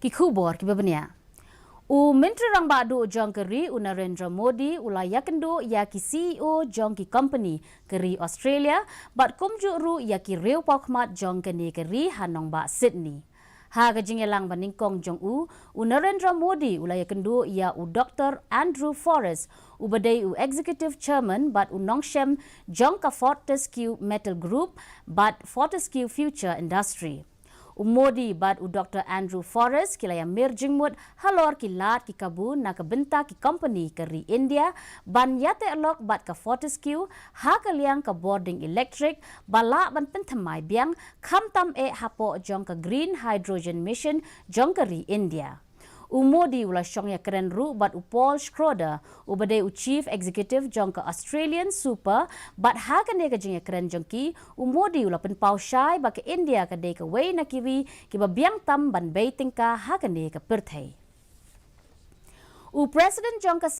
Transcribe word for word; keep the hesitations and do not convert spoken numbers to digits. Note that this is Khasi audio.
Ki khubor kiba bniah. U Myntri Rangbah Duh jong ka ri, u Narendra Modi, u la ïakynduh ïa ki C E O jong ki company ka ri Australia bad kumjuh ruh ïa ki riewpawkhmat jong kane ka ri ha nongbah Sydney. Ha ka jingïalang banyngkong jong u, u Narendra Modi u la ïakynduh ïa u Dr Andrew Forrest, uba dei u Executive Chairman bad u nongshem jong ka Fortescue Metals Group bad Fortescue Future Industries. U Modi bad u Dr Andrew Forrest ki la ïamir jingmut halor ki lad ki kabu na ka bynta ki company ka ri India ban ïateh lok bad ka Fortescue ha ka liang ka bording elektrik ba lah ban pynthymmai biang, khamtam eh hapoh jong ka Green Hydrogen Mission jong ka ri India. U Modi u la shong ïakren ruh bad u Paul Schroeder, uba dei u Chief Executive jong ka Australian Super, bad ha kane ka jingïakren jong ki, u Modi u la pynpaw shai ba ka India ka dei kawei na ki ri kiba biang tam ban bei tyngka ha kane ka pyrthei. U President jong ka